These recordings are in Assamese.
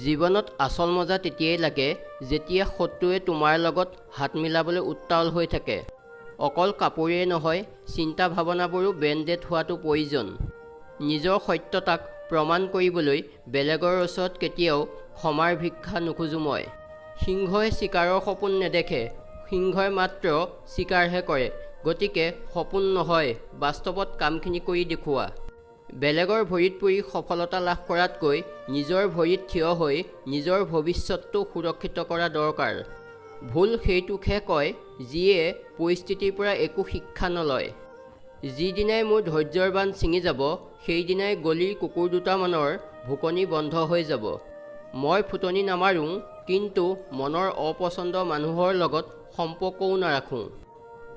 জীৱনত আচল মজা তেতিয়াই লাগে যেতিয়া শত্ৰুৱে তোমাৰ লগত হাত মিলাবলৈ উত্তাল হৈ থাকে। অকল কাপোৰেই নহয়, চিন্তা ভাৱনাবোৰো ব্ৰেণ্ডেড হোৱাটো প্ৰয়োজন। নিজৰ সত্যতাক প্ৰমাণ কৰিবলৈ বেলেগৰ ওচৰত কেতিয়াও ক্ষমাৰ ভিক্ষা নোখোজোঁ মই। সিংহই চিকাৰৰ সপোন নেদেখে, সিংহই মাত্ৰ চিকাৰহে কৰে। গতিকে সপোন নহয়, বাস্তৱত কামখিনি কৰি দেখুওৱা। বেলেগৰ ভৰিত পৰি সফলতা লাভ কৰাতকৈ নিজৰ ভৰিত থিয় হৈ নিজৰ ভৱিষ্যতটো সুৰক্ষিত কৰা দৰকাৰ। ভুল সেইটোকহে কয় যিয়ে পৰিস্থিতিৰ পৰা একো শিক্ষা নলয়। যিদিনাই মোৰ ধৈৰ্যৰ বান্ধ ছিঙি যাব, সেইদিনাই গলিৰ কুকুৰ দুটামানৰ ভুকনি বন্ধ হৈ যাব। মই ফুটনি নামাৰোঁ, কিন্তু মনৰ অপচন্দৰ মানুহৰ লগত সম্পৰ্কও নাৰাখোঁ।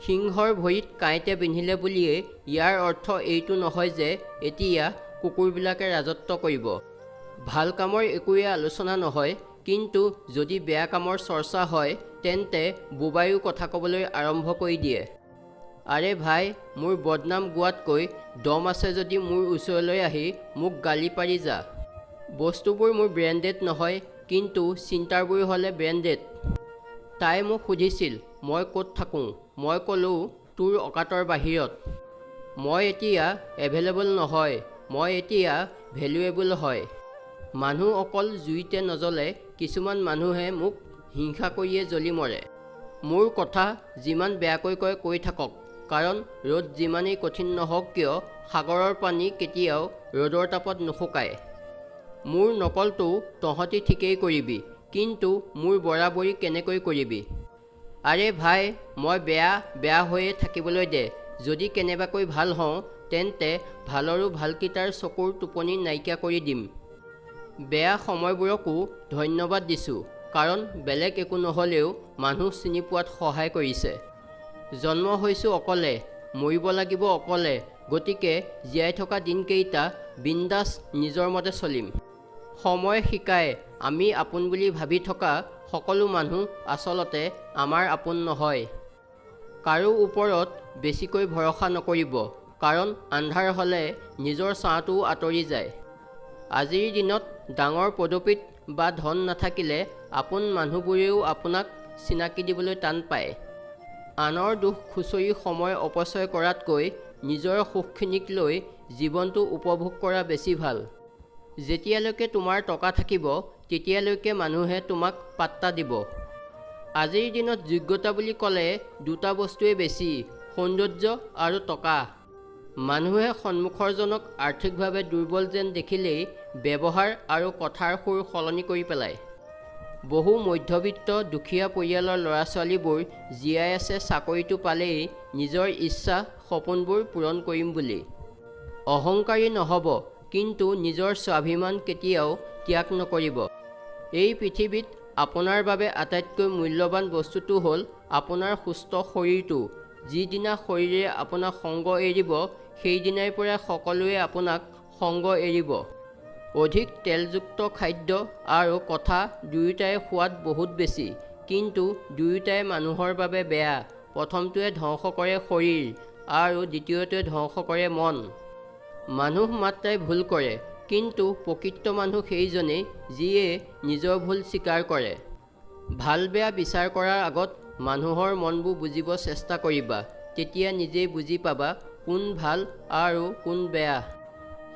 সিংহৰ ভৰিত কাঁইটে বিন্ধিলে বুলিয়েই ইয়াৰ অৰ্থ এইটো নহয় যে এতিয়া কুকুৰবিলাকে ৰাজত্ব কৰিব। ভাল কামৰ একোৱেই আলোচনা নহয়, কিন্তু যদি বেয়া কামৰ চৰ্চা হয় তেন্তে বোবায়ো কথা ক'বলৈ আৰম্ভ কৰি দিয়ে। আৰে ভাই, মোৰ বদনাম গোৱাতকৈ দম আছে যদি মোৰ ওচৰলৈ আহি মোক গালি পাৰি যা। বস্তুবোৰ মোৰ ব্ৰেণ্ডেড নহয়, কিন্তু চিন্তাবোৰ হ'লে ব্ৰেণ্ডেড। তাই মোক সুধিছিল মই ক'ত থাকোঁ, মই ক'লোঁ তোৰ অকাতৰ বাহিৰত। মই এতিয়া এভেইলেবল নহয়, মই এতিয়া ভেলুৱেবল হয়। মানুহ অকল জুইতে নজ্বলে, কিছুমান মানুহে মোক হিংসা কৰিয়ে জ্বলি মৰে। মোৰ কথা যিমান বেয়াকৈ কয় কৈ থাকক, কাৰণ ৰ'দ যিমানেই কঠিন নহওক কিয় সাগৰৰ পানী কেতিয়াও ৰ'দৰ তাপত নুশুকায়। মোৰ নকলটো তহঁতি ঠিকেই কৰিবি, কিন্তু মোৰ বৰাবৰি কেনেকৈ কৰিবি? আৰে ভাই, মই বেয়া বেয়া হৈয়ে থাকিবলৈ দে, যদি কেনেবাকৈ ভাল হওঁ তেন্তে ভালৰো ভালকেইটাৰ চকুৰ টোপনি নাইকিয়া কৰি দিম। বেয়া সময়বোৰকো ধন্যবাদ দিছোঁ, কাৰণ বেলেগ একো নহ'লেও মানুহ চিনি পোৱাত সহায় কৰিছে। জন্ম হৈছোঁ অকলে, মৰিব লাগিব অকলে, গতিকে জীয়াই থকা দিনকেইটা বিন্দাছ নিজৰ মতে চলিম। সময়ে শিকায় আমি আপোন বুলি ভাবি থকা সকলো মানুহ আচলতে আমাৰ আপোন নহয়। কাৰো ওপৰত বেছিকৈ ভৰসা নকৰিব, কাৰণ আন্ধাৰ হ'লে নিজৰ ছাঁটোও আঁতৰি যায়। আজিৰ দিনত ডাঙৰ পদবীত বা ধন নাথাকিলে আপোন মানুহবোৰেও আপোনাক চিনাকি দিবলৈ টান পায়। আনৰ দোষ খুচৰি সময় অপচয় কৰাতকৈ নিজৰ সুখখিনিক লৈ জীৱনটো উপভোগ কৰা বেছি ভাল। যেতিয়ালৈকে তোমাৰ টকা থাকিব তেতিয়ালৈকে মানুহে তোমাক পাত্তা দিব। আজিৰ দিনত যোগ্যতা বুলি ক'লে দুটা বস্তুৱেই বেছি, সৌন্দৰ্য আৰু টকা। মানুহে সন্মুখৰজনক আৰ্থিকভাৱে দুৰ্বল যেন দেখিলেই ব্যৱহাৰ আৰু কথাৰ সুৰ সলনি কৰি পেলায়। বহু মধ্যবিত্ত দুখীয়া পৰিয়ালৰ ল'ৰা-ছোৱালীবোৰ জীয়াই আছে চাকৰিটো পালেই নিজৰ ইচ্ছা সপোনবোৰ পূৰণ কৰিম বুলি। অহংকাৰী নহ'ব, কিন্তু নিজৰ স্বাভিমান কেতিয়াও ত্যাগ নকৰিব। এই পৃথিৱীত আপোনাৰ বাবে আটাইতকৈ মূল্যৱান বস্তুটো হ'ল আপোনাৰ সুস্থ শৰীৰটো। যিদিনা শৰীৰে আপোনাক সংগ এৰিব, সেইদিনাৰ পৰাই সকলোৱে আপোনাক সংগ এৰিব। অধিক তেলযুক্ত খাদ্য আৰু কথা দুয়োটাৰে সোৱাদ বহুত বেছি, কিন্তু দুয়োটাই মানুহৰ বাবে বেয়া। প্ৰথমটোৱে ধ্বংস কৰে শৰীৰ আৰু দ্বিতীয়টোৱে ধ্বংস কৰে মন। মানুহ মাত্ৰাই ভুল কৰে, কিন্তু প্ৰকৃত মানুহ সেইজনেই যিয়ে নিজৰ ভুল স্বীকাৰ কৰে। ভাল বেয়া বিচাৰ কৰাৰ আগত মানুহৰ মনবোৰ বুজিব চেষ্টা কৰিবা, তেতিয়া নিজেই বুজি পাবা কোন ভাল আৰু কোন বেয়া।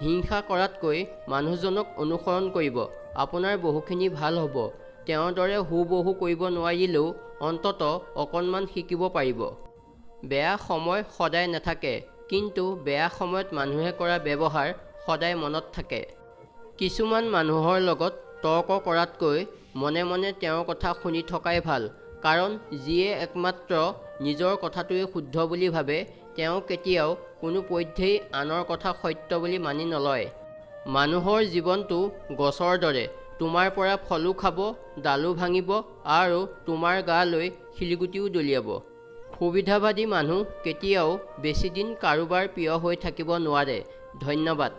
হিংসা কৰাতকৈ মানুহজনক অনুসৰণ কৰিব, আপোনাৰ বহুখিনি ভাল হ'ব। তেওঁৰ দৰে হুবহু কৰিব নোৱাৰিলেও অন্ততঃ অকণমান শিকিব পাৰিব। বেয়া সময় সদায় নাথাকে, কিন্তু বেয়া সময়ত মানুহে কৰা ব্যৱহাৰ সদায় মনত থাকে। কিছুমান মানুহৰ লগত তৰ্ক কৰাতকৈ মনে মনে তেওঁৰ কথা শুনি থকাই ভাল, কাৰণ যিয়ে একমাত্ৰ নিজৰ কথাটোৱেই শুদ্ধ বুলি ভাবে তেওঁ কেতিয়াও কোনোপধ্যেই আনৰ কথা সত্য বুলি মানি নলয়। মানুহৰ জীৱনটো গছৰ দৰে, তোমাৰ পৰা ফলো খাব, ডালো ভাঙিব আৰু তোমাৰ গালৈ শিলগুটিও দলিয়াব। সুবিধাবাদী মানুহ কেতিয়াও বেছিদিন কাৰোবাৰ প্ৰিয় হৈ থাকিব নোৱাৰে। ধন্যবাদ।